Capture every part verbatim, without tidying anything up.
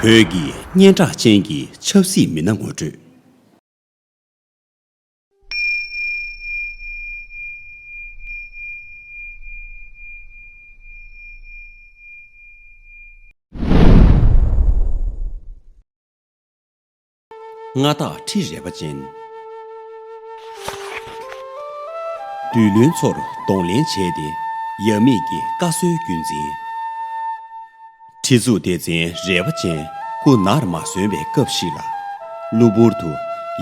བོད་ཀྱི་སྙན་གྲགས་ཅན་གྱི་ཆབ་སྲིད་མི་སྣ་ངོ་སྤྲོད། མངའ་བདག་ཁྲི་རལ་པ་ཅན། བདུད་བློན་ཚོར་གདོང་ལེན་བྱས་ཏེ། ཡབ་མེས་ཀྱི་བཀའ་སྲོལ་རྒྱུན་འཛིན། ཁྲི་གཙུག་ལྡེ་བཙན་རལ་པ་ཅན་སྐུ་ནར་མ་སོན་པའི་སྐབས་ཤིག་ལ། གློ་བུར་དུ་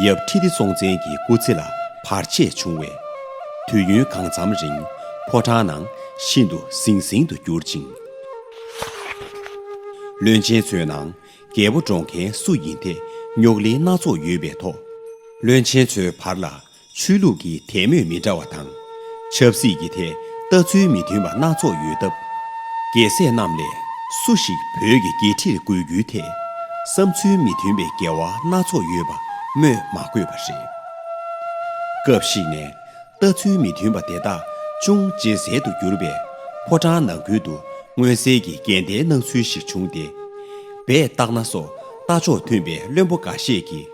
ཡབ་ཁྲི་ལྡེ་སྲོང་བཙན་གྱི་སྐུ་ཚེ་ལ་བར་ཆད་བྱུང་བས། དུས་ཡུན་གང་འཚམ་རིང་ཕོ་བྲང་ནང་ཤིན་ཏུ་ཟིང་ཟིང་དུ་གྱུར་ཅིང་། བློན་ཆེན་ཚོའི་ནང་རྒྱལ་པོ་འདྲོངས་མཁན་སུ་ཡིན་ཐད་རྙོག་གླེང་སྣ་ཚོགས་ཡོད་པའི་ཐོག། བློན་ཆེན་ཚོའི་བར་ལ་ཆོས་ལུགས་ཀྱི་དད་མོས་མི་འདྲ་བ་དང་། ཆབ་སྲིད་ཀྱི་ཐད་ལྟ་ཚུལ་མི་མཐུན་པ་སྣ་ཚོགས་ཡོད་སྟབས། རྒྱལ་སྲས་རྣམས་ལས་སུ་ཞིག་བོད་ཀྱི་རྒྱལ་ཁྲིར་འགོད་རྒྱུའི་ཐད་བསམ་ཚུལ་མི་མཐུན་པའི་འགལ་བ་སྣ་ཚོགས་ཡོད་པ་སྨོས་མ་དགོས་པ་རེད། སྐབས་ཤིག་ནས་ལྟ་ཚུལ་མི་མཐུན་པ་དེ་དག་ཅུང་ཇེ་གསལ་དུ་གྱུར་པས། ཕོ་བྲང་ནང་ཁུལ་དུ་མངོན་གསལ་གྱི་འགལ་ཟླའི་སྣང་ཚུལ་ཞིག་བྱུང་སྟེ། སྦས་སྟག་སྣ་སོགས་ལྟ་ཕྱོགས་མཐུན་པའི་བློན་པོ་འགའ་ཤས་ཀྱིས་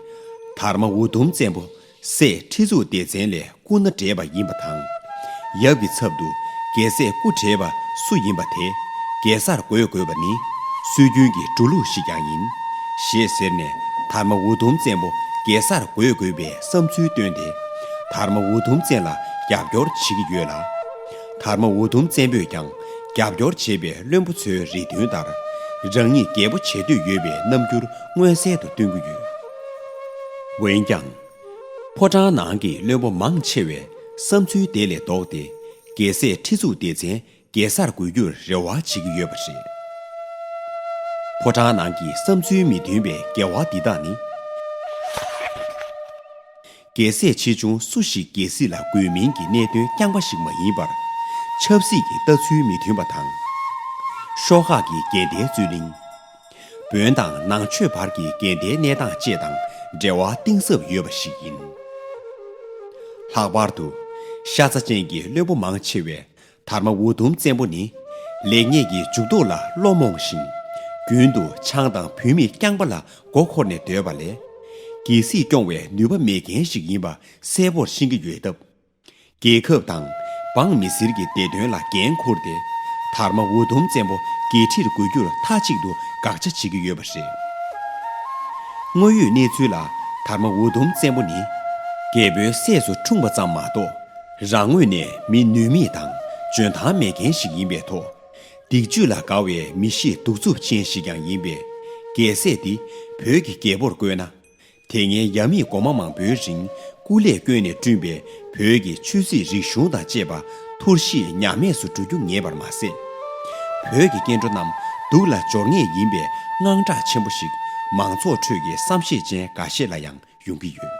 དར་མ་འུ་དུམ་བཙན་པོ་སྲས་ཁྲི་གཙུག་ལྡེ་བཙན་ལས་སྐུ་ན་བགྲེས་པ་ཡིན་པ་དང་། ཡབ་ཀྱི་ཚབ་ཏུ་རྒྱལ་སྲས་སྐུ་བགྲེས་པ་སུ་ཡིན་པ་དེ་རྒྱལ་སར་འགོད་དགོས་པ་ནི་སྲོལ་རྒྱུན་གྱི་འགྲོ་ལུགས་ཤིག་ཀྱང་ཡིན། ཞེས་ཟེར་ནས་དར་མ་འུ་དུམ་བཙན་པོ་རྒྱལ་སར་འགོད་དགོས་པའི་བསམ་ཚུལ་བཏོན་ཏེ། དར་མ་འུ་དུམ་བཙན་ལ་རྒྱབ་སྐྱོར་བྱེད་ཀྱི་ཡོད་ལ། དར་མ་འུ་དུམ་བཙན་པོས་ཀྱང་རྒྱབ་སྐྱོར་བྱེད་པའི་བློན་པོ་ཚོའི་རེ་འདུན་ལྟར། རང་ཉིད་རྒྱལ་པོ་བྱེད་འདོད་ཡོད་པའི་རྣམ་འགྱུར་མངོན་གསལ་དུ་སྟོན་གྱི་ཡོད། འོན་ཀྱང་། ཕོ་བྲང་ནང་གི་བློན་པོ་མང་ཆེ་བས་བསམ་ཚུལ་དེ་ལས་ལྡོག་སྟེ། རྒྱལ་སྲས་ཁྲི་གཙུག་ལྡེ་བཙན་རྒྱལ་སར་འགོད་རྒྱུར་རེ་བ་བྱེད་ཀྱི་ཡོད་པ་རེད། ཕོ་བྲང་ནང་གི་བསམ་ཚུལ་མི་མཐུན་པའི་འགལ་བ་འདི་དག་ནི། རྒྱལ་སྲས་ཆེ་ཆུང་སུ་ཞིག་རྒྱལ་སྲིད་ལ་འགོད་མིན་གྱི་གནད་དོན་རྐྱང་པ་ཞིག་མ་ཡིན་པར། ཆབ་སྲིད་ཀྱི་ལྟ་ཚུལ་མི་མཐུན་པ་དང་། ཤོག་ཁག་གི་འགལ་ཟླའི་རྩོད་གླེང་། བོན་དང་ནང་ཆོས་བར་གྱི་འགལ་ཟླའི་གནས་སྟངས་བཅས་དང་འབྲེལ་བ་གཏིང་ཟབ་ཡོད་པ་ཞིག་ཡིན། ལྷག་པར་དུ། ཤ་ཚ་ཅན་གྱི་བློན་པོ་མང་ཆེ་བས་དར་མ་འུ་དུམ་བཙན་པོ་ནི་ལེགས་ཉེས་ཀྱི་འཇུག་ལྡོག་ལ་བློ་རྨོངས་ཤིང་། རྒྱུན་དུ་ཆང་དང་བུད་མེད་རྐྱང་པ་ལ་མགོ་འཁོར་ནས་སྡོད་པ་ལས། རྒྱལ་སྲིད་སྐྱོང་བའི་ནུས་པ་མེད་མཁན་ཞིག་ཡིན་པ་གསལ་པོར་ཤེས་ཀྱི་ཡོད་སྟབས། རྒྱལ་ཁབ་དང་འབངས་མི་སེར་གྱི་བདེ་དོན་ལ་འགན་འཁུར་ཏེ། དར་མ་འུ་དུམ་བཙན་པོ་རྒྱལ་ཁྲིར་འགོད་རྒྱུར་མཐའ་གཅིག་ཏུ་དགག་བྱ་བྱེད་ཀྱི་ཡོད་པ་རེད། དངོས་ཡོད་གནས་ཚུལ་ལ་དར་མ་འུ་དུམ་བཙན་པོ་ནི། རྒྱལ་པོའི་སྲས་སུ་འཁྲུངས་པ་ཙམ་མ་གཏོགས། རང་ངོས་ནས་མི་ནུས་མེད་དང་འཇོན་ཐང་མེད་མཁན་ཞིག་ཡིན་པའི་ཐོག། སྡིག་སྤྱོད་ལ་དགའ་བའི་མི་གཤིས་གདུག་རྩུབ་ཅན་ཞིག་ཀྱང་ཡིན་པས། རྒྱལ་སྲས་འདི་བོད་ཀྱི་རྒྱལ་པོར་བསྐོས་ན། དེ་སྔའི་ཡབ་མེས་གོང་མ་མང་པོའི་རིང་སྐུ་ལས་བསྐྱོན་ནས་བསྐྲུན་པའི་བོད་ཀྱི་ཆོས་སྲིད་རིག་གཞུང་དང་བཅས་པ་འཐོར་ཞིག་ཉམས་དམས་སུ་འགྲོ་རྒྱུ་ངེས་པར་མ་ཟད། བོད་ཀྱི་སྐྱེ་འགྲོ་རྣམས་སྡུག་ལ་སྦྱོར་ངེས་ཡིན་པའི་དངངས་སྐྲག་ཆེན་པོ་ཞིག་མང་ཚོགས་ཁྲོད་ཀྱི་བསམ་ཤེས་ཅན་འགའ་ཤས་ལ་ཡང་ཡོང་གི་ཡོད།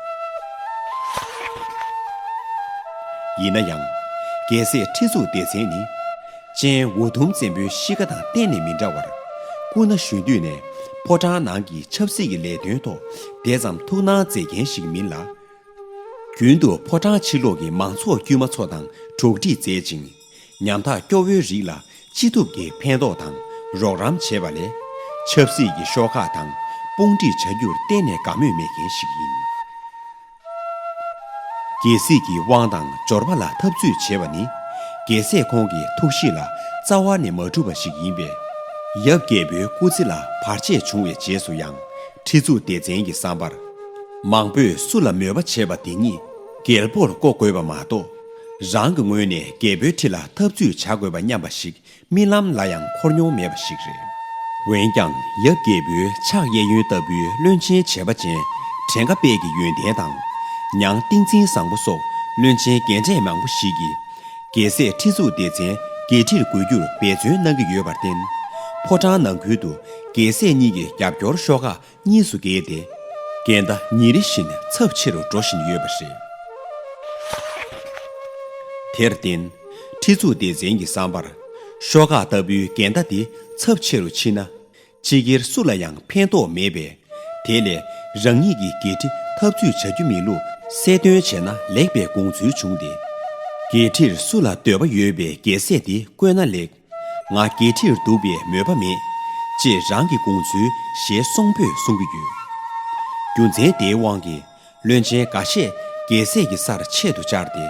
ཡིན་ན་ཡང་། རྒྱལ་སྲས་ཁྲི་གཙུག་ལྡེ་བཙན་ནི། སྤྱན་འུ་དུམ་བཙན་པོའི་གཤིས་ཀ་དང་གཏན་ནས་མི་འདྲ་བར། སྐུ་ན་གཞོན་དུས་ནས་ཕོ་བྲང་ནང་གི་ཆབ་སྲིད་ཀྱི་ལས་དོན་ཐོག་དེ་ཙམ་ཐུགས་སྣང་མཛད་མཁན་ཞིག་མིན་ལ། རྒྱུན་དུ་ཕོ་བྲང་ཕྱི་ལོགས་ཀྱི་མང་ཚོགས་དཀྱུས་མ་ཚོ་དང་གྲོགས་འདྲིས་མཛད་ཅིང་། ཉམ་ཐག་སྐྱོ་བོའི་རིགས་ལ་ཅི་ཐུབ་ཀྱིས་ཕན་ཐོགས་དང་རོགས་རམ་བྱས་པ་ལས། ཆབ་སྲིད་ཀྱི་ཤོག་ཁག་དང་དཔུང་སྒྲིག་བྱ་རྒྱུར་གཏན་ནས་དགའ་མོས་མེད་མཁན་ཞིག་ཡིན། རྒྱལ་སྲིད་ཀྱི་དབང་དང་འབྱོར་པ་ལ་འཐབ་རྩོད་བྱེད་པ་ནི། རྒྱལ་སྲས་ཁོང་གི་ཐུགས་གཤིས་ལ་རྩ་བ་ནས་མ་གྲུབ་པ་ཞིག་ཡིན་པས། ཡབ་རྒྱལ་པོའི་སྐུ་ཚེ་ལ་བར་ཆད་བྱུང་བའི་རྗེས་སུ་ཡང་། ཁྲི་གཙུག་ལྡེ་བཙན་གྱི་བསམ་པར། མང་པོས་སུ་ལ་མོས་པ་བྱས་པ་དེ་ཉིད་རྒྱལ་པོར་བསྐོ་དགོས་པ་མ་གཏོགས། རང་གི་ངོས་ནས་རྒྱལ་པོའི་ཁྲི་ལ་འཐབ་རྩོད་བྱ་དགོས་པ་སྙམ་པ་ཞིག་རྨི་ལམ་ལ་ཡང་འཁོར་མྱོང་མེད་པ་ཞིག་རེད། འོན་ཀྱང་ཡབ་རྒྱལ་པོའི་ཕྱག་གཡས་གཡོན་ལྟ་བུའི་བློན་ཆེན་བྱེད་པ་ཅན་བྲན་ཀ་དཔལ་གྱི་ཡོན་ཏན་དང་། ཉང་ཏིང་འཛིན་བཟང་པོ་སོགས་བློན་ཆེན་རྒན་གྲས་མང་པོ་ཞིག་གིས། རྒྱལ་སྲས་ཁྲི་གཙུག་ལྡེ་བཙན་རྒྱལ་ཁྲིར་འགོད་རྒྱུར་འབད་བརྩོན་གནང་གི་ཡོད་པར་བརྟེན། ཕོ་བྲང་ནང་ཁུལ་དུ་རྒྱལ་སྲས་གཉིས་ཀྱི་རྒྱབ་སྐྱོར་ཤོག་ཁག་གཉིས་སུ་གྱེས་ཏེ། འགལ་ཟླ་ཉིན་རེ་བཞིན་ཚབས་ཆེ་རུ་འགྲོ་བཞིན་ཡོད་པ་རེད། དེར་བརྟེན། ཁྲི་གཙུག་ལྡེ་བཙན་གྱི་བསམ་པར། ཤོག་ཁག་ལྟ་བུའི་འགལ་ཟླ་དེ་ཚབས་ཆེ་རུ་ཕྱིན་ན། སྤྱི་སྒེར་སུ་ལ་ཡང་ཕན་ཐོགས་མེད་པས། དེ་ལས་རང་ཉིད་ཀྱི་རྒྱལ་ཁྲི་འཐབ་རྩོད་བྱ་རྒྱུ་མིན་ལུགས་གསལ་སྟོན་བྱས་ན་ལེགས་པའི་དགོངས་ཚུལ་བྱུང་སྟེ། རྒྱལ་ཁྲིར་སུ་ལ་འདོད་པ་ཡོད་པའི་རྒྱལ་སྲས་དེ་བསྐོས་ན་ལེགས། ང་རྒྱལ་ཁྲིར་འདུག་པའི་མོས་པ་མེད། ཅེས་རང་གི་དགོངས་ཚུལ་ཞལ་གསུང་པོས་གསུང་གི་ཡོད། རྒྱུ་མཚན་དེའི་དབང་གིས་བློན་ཆེན་འགའ་ཤས་རྒྱལ་སྲས་ཀྱི་སར་ཆེད་དུ་བཅར་ཏེ།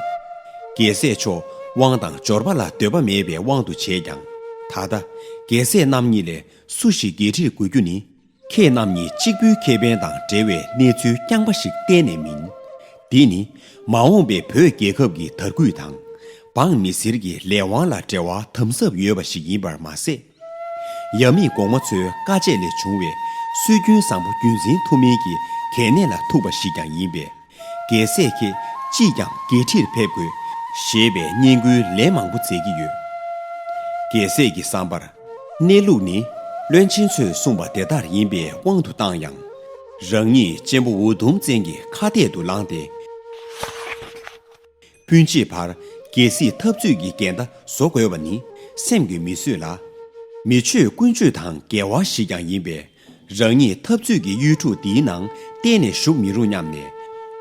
རྒྱལ་སྲས་མཆོག་དབང་དང་འབྱོར་པ་ལ་འདོད་པ་མེད་པའི་དབང་དུ་བྱས་ཀྱང་། ད་ལྟ་རྒྱལ་སྲས་རྣམ་གཉིས་ལས་སུ་ཞིག་རྒྱལ་ཁྲིར་འགོད་རྒྱུ་ནི། ཁྱེད་རྣམ་གཉིས་གཅིག་པུའི་ཁེ་ཕན་དང་འབྲེལ་བའི་གནས་ཚུལ་རྐྱང་པ་ཞིག་གཏན་ནས་མིན། འདི་ནི་མ་འོངས་པའི་བོད་རྒྱལ་ཁབ་ཀྱི་དར་རྒུད་དང་། འབངས་མི་སེར་གྱི་ལས་དབང་ལ་འབྲེལ་བ་དམ་ཟབ་ཡོད་པ་ཞིག་ཡིན་པར་མ་ཟད། ཡབ་མེས་གོང་མ་ཚོའི་དཀའ་སྤྱད་ལས་བྱུང་བའི་སྲོལ་རྒྱུན་བཟང་པོ་རྒྱུན་འཛིན་ཐུབ་མིན་གྱི་གལ་གནད་ལ་ཐུག་པ་ཞིག་ཀྱང་ཡིན་པས། རྒྱལ་སྲས་ཁྱེད་ཅིས་ཀྱང་རྒྱལ་ཁྲིར་ཕེབས་དགོས་ཞེས་པའི་བསྙེན་བཀུར་ལན་མང་པོ་མཛད་ཀྱི་ཡོད། རྒྱལ་སྲས་ཀྱི་བསམ་པར། གནས་ལུགས་ནི་བློན་ཆེན་ཚོས་གསུངས་པ་དེ་ལྟར་ཡིན་པའི་དབང་དུ་བཏང་ཡང་། རང་ཉིད་གཅེན་པོ་འུ་དུམ་བཙན་གྱི་ཁ་གཏད་དུ་ལངས་ཏེ། སྤུན་མཆེད་བར་རྒྱལ་སྲིད་འཐབ་རྩོད་ཀྱི་འགལ་ཟླ་བཟོ་དགོས་པ་ནི་སེམས་ཀྱིས་མི་བཟོད་ལ། མི་ཆོས་ཀུན་སྤྱོད་དང་འགལ་བ་ཞིག་ཀྱང་ཡིན་པས། རང་ཉིད་འཐབ་རྩོད་ཀྱི་གཡུལ་འཁྲུག་འདིའི་ནང་གཏན་ནས་ཞུགས་མི་རུང་སྙམ་ནས།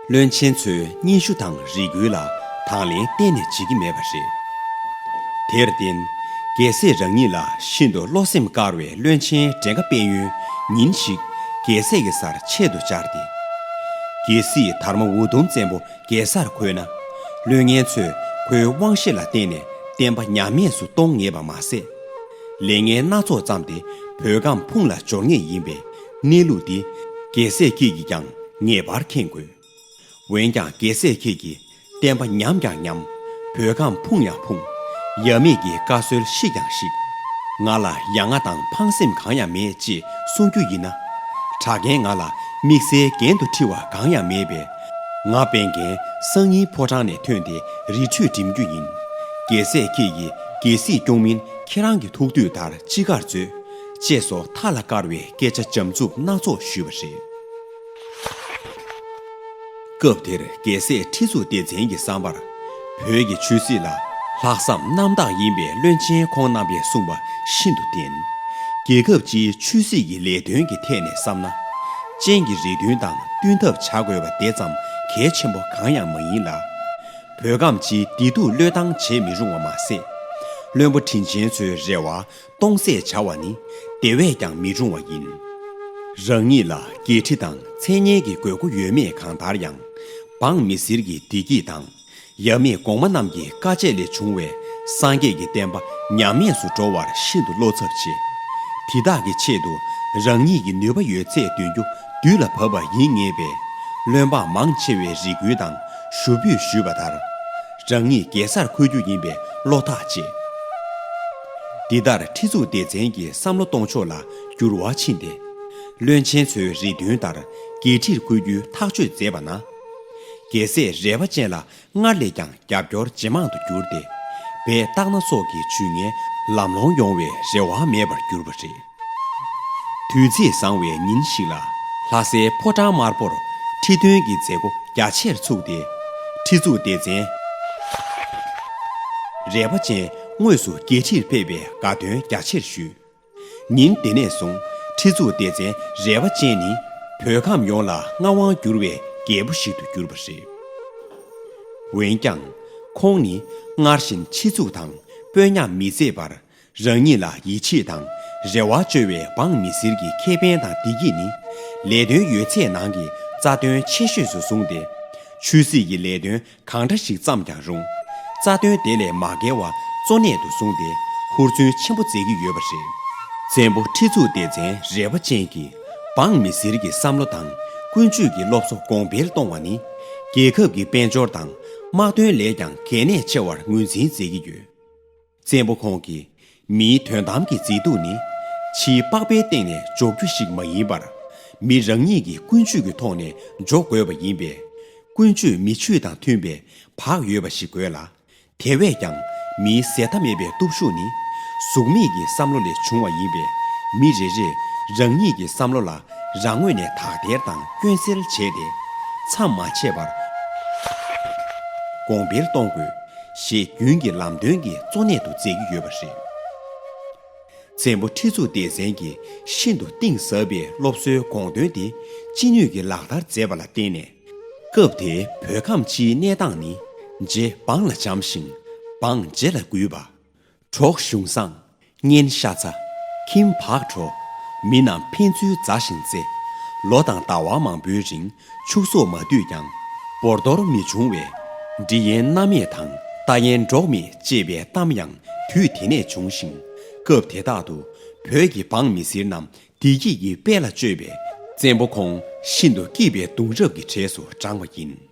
བློན་ཆེན་ཚོའི་སྙན་ཞུ་དང་རེ་སྐུལ་ལ་དང་ལེན་གཏན་ནས་བྱེད་ཀྱི་མེད་པ་རེད། དེར་བརྟེན། རྒྱལ་སྲས་རང་ཉིད་ལ་ཤིན་ཏུ་བློ་སེམས་དཀར་བའི་བློན་ཆེན་བྲན་ཀ་དཔལ་ཡོན་ཉིན་ཞིག་རྒྱལ་སྲས་ཀྱི་སར་ཆེད་དུ་བཅར་ཏེ། གལ་སྲིད་དར་མ་འུ་དུམ་བཙན་པོ་རྒྱལ་སར་འཁོད་ན། བློན་ངན་ཚོས་ཁོའི་དབང་ཤེད་ལ་བརྟེན་ནས་བསྟན་པ་ཉམས་དམས་སུ་གཏོང་ངེས་པ་མ་ཟད། ལས་ངན་སྣ་ཚོགས་བརྩམས་ཏེ་བོད་ཁམས་ཕུང་ལ་སྦྱོར་ངེས་ཡིན་པས། གནས་ལུགས་འདི་རྒྱལ་སྲས་ཁྱེད་ཀྱིས་ཀྱང་ངེས་པར་མཁྱེན་དགོས། འོན་ཀྱང་རྒྱལ་སྲས་ཁྱེད་ཀྱིས་བསྟན་པ་ཉམས་ཀྱང་ཉམས། བོད་ཁམས་ཕུང་ཡང་ཕུང་། ཡབ་མེས་ཀྱི་བཀའ་སྲོལ་བཤིག་ཀྱང་བཤིག། ང་ལ་ཡ་ང་དང་ཕངས་སེམས་གང་ཡང་མེད་ཅེས་གསུང་རྒྱུ་ཡིན་ན། དྲག་རྒན་ང་ལ་དམིགས་བསལ་འགན་དུ་འཁྲི་བ་གང་ཡང་མེད་པས། ང་དཔལ་མགོན་སང་ཉིན་ཕོ་བྲང་ནས་ཐོན་ཏེ་རི་ཁྲོད་འགྲིམ་རྒྱུ་ཡིན། རྒྱལ་སྲས་ཁྱེད་ཀྱིས་རྒྱལ་སྲིད་སྐྱོང་མིན་ཁྱེད་རང་གི་ཐུགས་འདོད་ལྟར་ཅི་དགར་མཛོད། ཅེས་སོགས་མཐའ་ལ་བཀར་བའི་སྐད་ཆ་འཇམ་རྩུབ་སྣ་ཚོགས་ཞུས་པ་རེད། སྐབས་དེར་རྒྱལ་སྲས་ཁྲི་གཙུག་ལྡེ་བཙན་གྱི་བསམ་པར། བོད་ཀྱི་ཆོས་སྲིད་ལ་ལྷག་བསམ་རྣམ་དག་ཡིན་པའི་བློན་ཆེན་ཁོང་རྣམ་པས་གསུངས་པ་ཤིན་ཏུ་བདེན། རྒྱལ་ཁབ་སྤྱིའི་ཆོས་སྲིད་ཀྱི་ལས་དོན་གྱི་ཐད་ནས་བསམ་ན། སྤྱན་གྱི་རེ་འདུན་དང་བསྟུན་ཐབས་བྱ་དགོས་པ་དེ་ཙམ་གལ་ཆེན་པོ་གང་ཡང་མ་ཡིན་ལ། བོད་ཁམས་སྤྱིའི་བདེ་སྡུག་བློས་བཏང་བྱེད་མི་རུང་བ་མ་ཟད། བློན་པོ་དྲིན་ཆེན་ཚོའི་རེ་བ་སྟོང་ཟད་བྱ་བ་ནི་དེ་བས་ཀྱང་མི་རུང་བ་ཡིན། རང་ཉིད་ལ་རྒྱལ་ཁྲི་དང་མཚན་སྙན་གྱི་དགོས་མཁོ་ཡོད་མེད་གང་ལྟར་ཡང་། འབངས་མི་སེར་གྱི་བདེ་སྐྱིད་དང་། ཡབ་མེས་གོང་མ་རྣམས་ཀྱི་དཀའ་སྤྱད་ལས་བྱུང་བའི་སངས་རྒྱས་ཀྱི་བསྟན་པ་ཉམས་དམས་སུ་འགྲོ་བར་ཤིན་ཏུ་བློ་འཚབ་ཆེ། དེ་དག་གི་ཆེད་དུ་རང་ཉིད་ཀྱི་ནུས་པ་ཡོད་ཚད་འདོན་རྒྱུ་དུས་ལ་བབ་པ་ཡིན་ངེས་པས། བློན་འབངས་མང་ཆེ་བའི་རེ་སྐུལ་དང་ཞུ་འབོད་ཞུས་པ་ལྟར། རང་ཉིད་རྒྱལ་སར་འཁོད་རྒྱུ་ཡིན་པའི་བློ་ཐག་བཅད། འདི་ལྟར་ཁྲི་གཙུག་ལྡེ་བཙན་གྱི་བསམ་བློ་གཏོང་ཕྱོགས་ལ་འགྱུར་བ་ཕྱིན་ཏེ། བློན་ཆེན་ཚོའི་རེ་འདུན་ལྟར་རྒྱལ་ཁྲིར་འཁོད་རྒྱུའི་ཐག་གཅོད་མཛད་པ་ན། རྒྱལ་སྲས་རས་པ་ཅན་ལ་སྔར་ལས་ཀྱང་རྒྱབ་སྐྱོར་ཇེ་མང་དུ་གྱུར་ཏེ། སྦས་སྟག་སྣ་སོགས་ཀྱི་ཇུས་ངན་ལམ་ལྷོང་ཡོང་བའི་རེ་བ་མེད་པར་གྱུར་པ་རེད། དུས་ཚེས་བཟང་བའི་ཉིན་ཞིག་ལ། ལྷ་སའི་ཕོ་བྲང་དམར་པོར་ཁྲི་སྟོན་གྱི་མཛད་སྒོ་རྒྱ་ཆེར་ཚུགས་ཏེ། ཁྲི་གཙུག་ལྡེ་བཙན་རས་པ་ཅན་དངོས་སུ་རྒྱལ་ཁྲིར་ཕེབས་པའི་དགའ་སྟོན་རྒྱ་ཆེར་ཞུས། ཉིན་དེ་ནས་བཟུང་ཁྲི་གཙུག་ལྡེ་བཙན་རས་པ་ཅན་ནི་བོད་ཁམས་ཡོངས་ལ་མངའ་དབང་བསྒྱུར་བའི་རྒྱལ་པོ་ཞིག་ཏུ་གྱུར་པ་རེད། འོན་ཀྱང་། ཁོང་ནི་སྔར་བཞིན་ཕྱི་ཚུགས་དང་དཔོན་ཉམས་མི་བརྩེགས་པར། རང་ཉིད་ལ་ཡིད་ཆེས་དང་རེ་བ་བཅོལ་བའི་འབངས་མི་སེར་གྱི་ཁེ་ཕན་དང་བདེ་སྐྱིད་ནི་ལས་དོན་ཡོད་ཚད་ནང་གི་རྩ་དོན་ཆེ་ཤོས་སུ་བཟུང་སྟེ། ཆོས་སྲིད་ཀྱི་ལས་དོན་གང་འདྲ་ཞིག་བརྩམས་ཀྱང་རུང་། རྩ་དོན་དེ་ལས་མ་བརྒལ་བ་གཙོ་གནད་དུ་བཟུང་སྟེ་ཧུར་བརྩོན་ཆེན་པོ་མཛད་ཀྱི་ཡོད་པ་རེད། བཙན་པོ་ཁྲི་གཙུག་ལྡེ་བཙན་རས་པ་ཅན་གྱིས་འབངས་མི་སེར་གྱི་བསམ་བློ་དང་ཀུན་སྤྱོད་ཀྱི་སློབ་གསོ་གོང་འཕེལ་གཏོང་བ་ནི་རྒྱལ་ཁབ་ཀྱི་དཔལ་འབྱོར་དང་དམག་དོན་ལས་ཀྱང་གལ་གནད་ཆེ་བར་ངོས་འཛིན་མཛད་ཀྱི་ཡོད། བཙན་པོ་ཁོང་གིས་མིའི་དོན་དམ་གྱི་མཛེས་སྡུག་ནི་ཕྱིའི་པགས་པའི་སྟེང་ནས་འཇོག་རྒྱུ་ཞིག་མ་ཡིན་པར། མི་རང་ཉིད་ཀྱི་ཀུན་སྤྱོད་ཀྱི་ཐོག་ནས་འཇོག་དགོས་པ་ཡིན་པས། ཀུན་སྤྱོད་མི་ཆོས་དང་མཐུན་པའི་བག་ཡོད་པ་ཞིག་དགོས་ལ། དེ་བས་ཀྱང་མིའི་ཟད་མཐའ་མེད་པའི་སྟོབས་ཤུགས་ནི་གཟུགས་མེད་ཀྱི་བསམ་བློ་ལས་བྱུང་བ་ཡིན་པས། མི་རེ་རེས་རང་ཉིད་ཀྱི་བསམ་བློ་ལ་རང་ངོས་ནས་དག་ཐེར་དང་སྐྱོན་སེལ་བྱས་ཏེ། མཚམས་མ་ཆད་པར་གོང་འཕེལ་གཏོང་དགོས། ཞེས་རྒྱུན་གྱི་ལམ་སྟོན་གྱི་གཙོ་གནད་དུ་མཛད་ཀྱི་ཡོད་པ་རེད། བཙན་པོ་ཁྲི་གཙུག་ལྡེ་བཙན་གྱིས་ཤིན་ཏུ་གཏིང་ཟབ་པའི་སློབ་གསོའི་དགོངས་དོན་དེ་ཅི་ནུས་ཀྱིས་ལག་བསྟར་མཛད་པ་ལ་བརྟེན་ནས། སྐབས་དེའི་བོད་ཁམས་སྤྱིའི་གནས་སྟངས་ནི། རྗེ་འབངས་ལ་བྱམས་ཤིང་འབངས་རྗེ་ལ་གུས་པ། གྲོགས་གཞུང་བཟང་། གཉེན་ཤ་ཚ། ཁྱིམ་བག་དྲོ། མི་རྣམས་ཕན་ཚུན་མཛའ་ཞིང་བརྩེ། ལོ་དང་ཟླ་བ་མང་པོའི་རིང་ཕྱུགས་ཟོག་མ་འདུས་ཀྱང་། སྦོར་གཏོར་མི་འབྱུང་བས། འབྲི་ཡན་སྣ་མེད་དང་ལྟ་ཡན་འབྲོག་མེད་ཅེས་པའི་གཏམ་ཡང་དུས་དེ་ནས་བྱུང་ཞིང་། སྐབས་དེ་དག་ཏུ་བོད་ཀྱི་འབངས་མི་སེར་རྣམས་བདེ་སྐྱིད་ཀྱི་དཔལ་ལ་སྤྱོད་པས། བཙན་པོ་ཁོང་ཤིན་ཏུ་སྐྱིད་པའི་གདུང་རབས་ཀྱི་གྲས་སུ་བགྲངས་པ་ཡིན།